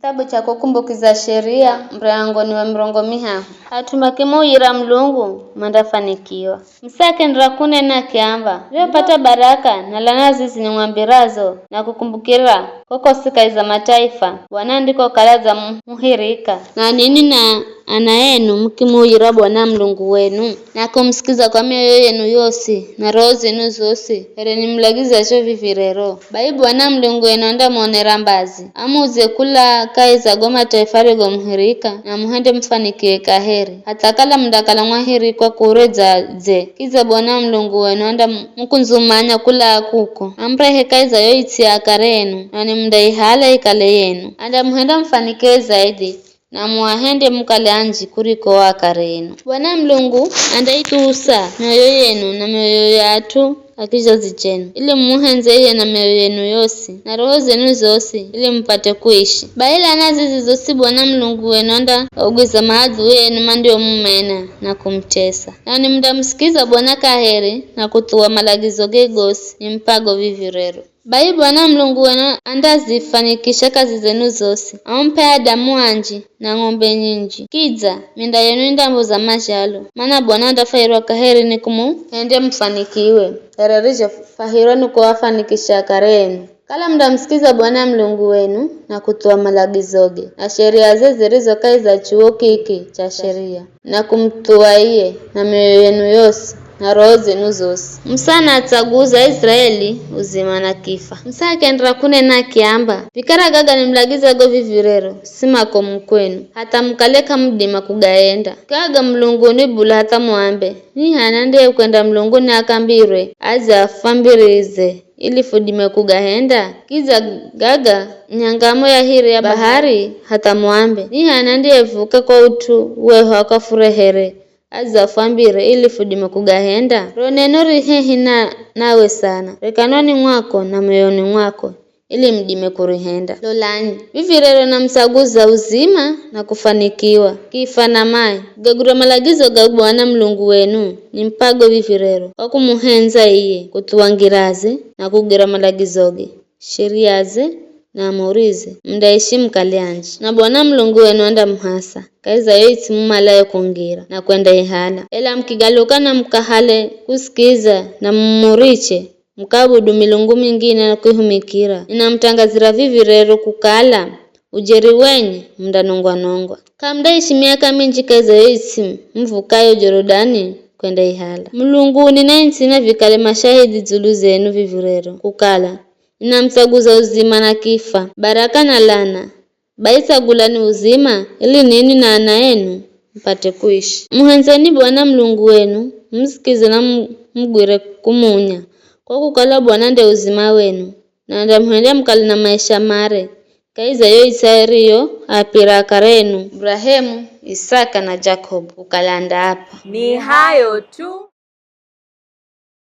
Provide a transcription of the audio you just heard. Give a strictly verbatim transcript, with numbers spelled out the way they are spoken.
Kitabu cha Kukumbukiza Sheria, murangoni wa mirongo mihahu. At'u makimuuyira Mulungu, mandafanikiwa. Musa akendera kunena akiamba, "Riopata baraka na lana zizi nimwambirazo na kukumbukira kokosi kahi za mataifa, Bwana ndiko kala dza mu-, muhirika. Na ninwi na ana enu mukimuuyira Bwana Mulungu wenu, na kumusikiza kwa mioyo yenu yosi na roho zenu zosi, here nimulagizazho vivi rero. Bai Bwana Mulungu wenu andamuonera mbazi, amuze kula kahi za go mataifa arigomuhirika, na muhende mufanikiwe kaheri, hatha kala mundakala mwahirikwa kure dza dze. Kidza Bwana Mulungu wenu andamukundzumanya kula kuko, amurehe kahi za yo its'i ya akare enu, nanwi mundaihala ikale yenu. Andamuhenda mufanikiwe zaidhi, na muahende mukale anji kuriko o akare enu. Bwana Mulungu andaithusa mioyo yenu na mioyo ya at'u a kizhazi chenu, ili mumuhendze iye na mioyo yenu yosi na roho zenu zosi, ili mupate kuishi. Bai lana zizi zosi Bwana Mulungu wenu andaagwiza maadui enu mandiomumena na kumutesa. Nanwi mundamusikiza Bwana kaheri na kuthuwa malagizoge gosi nimupago vivi rero. Bai Bwana Mulungu wenu andazifanikisha kazi zenu zosi, amup'e adamu anji na ng'ombe nyinji. Kidza, minda yenu indamboza mazhalo, mana Bwana andafwahirwa kaheri ni kumuhende mufanikiwe, here rizhofwahirwa ni kuwafanikisha akare enu. Kala mundamusikiza Bwana Mulungu wenu na kuthuwa malagizoge na sheriaze zirizo kahi za chuwo kiki cha sheria, na kumuthuwa iye na mioyo yenu yosi na roho zenu zosi. Musa anatsaguza Aiziraeli uzima na kifa. Musa akendera kunena akiamba, "Vikara gaga nimulagizago vivi rero, si makomu kwenu, hatha mukale k'amudima kugahenda. Gaga mulunguni bula hatha muambe, 'Ni h'ani andiyekwenda mulunguni akambirwe adze afwambirize, ili fudime kugahenda?' Kidza gaga nyangamo ya hiri ya bahari, hatha muambe, 'Ni h'ani andiyevuke kwa ut'u wehu akafurehere adze afwambire, ili fudime kugahenda?' Ro neno ri hehi na, nawe sana, ri kanwani mwako na moyoni mwako, ili mudime kurihenda. Lolani, vivi rero namutsaguza uzima na kufanikiwa, kifa na mai. Kugagwira malagizo ga Bwana Mulungu wenu nimupago vivi rero, kwa kumuhendza iye, kuthuwa ngiraze na kugwira malagizoge, sheriaze na amurize, mundaishi mukale anji. Na Bwana Mulungu wenu andamuhasa kahi za yo its'i mumalayo kungira na kwendaihala. Ela mukigaluka na mukahale kusikiza na mumuriche, mukaabudu milungu mingine na kuihumikira, ninamutangazira vivi rero kukala, ujeri wenye mundanongwa-nongwa. K'amundaishi miaka minji kahi za yo its'i muvukayo Jorodani kwendaihala. Mulunguni na ints'ini vikale mashahidhi dzulu zenu vivi rero, kukala, ninamutsaguza uzima na kifa, baraka na lana. Bai tsagulani uzima, ili ninwi na ana enu mupate kuishi. Muhendzeni Bwana Mulungu wenu, mumusikize na mu-, mugwire kumunya, kwa kukala Bwana nde uzima wenu, na andamuhendya mukale na maisha mare, kahi za yo its'i ariyoapira akare enu, Burahemu, Isaka na Jakobu, kukala andaapa. Ni hayo tu.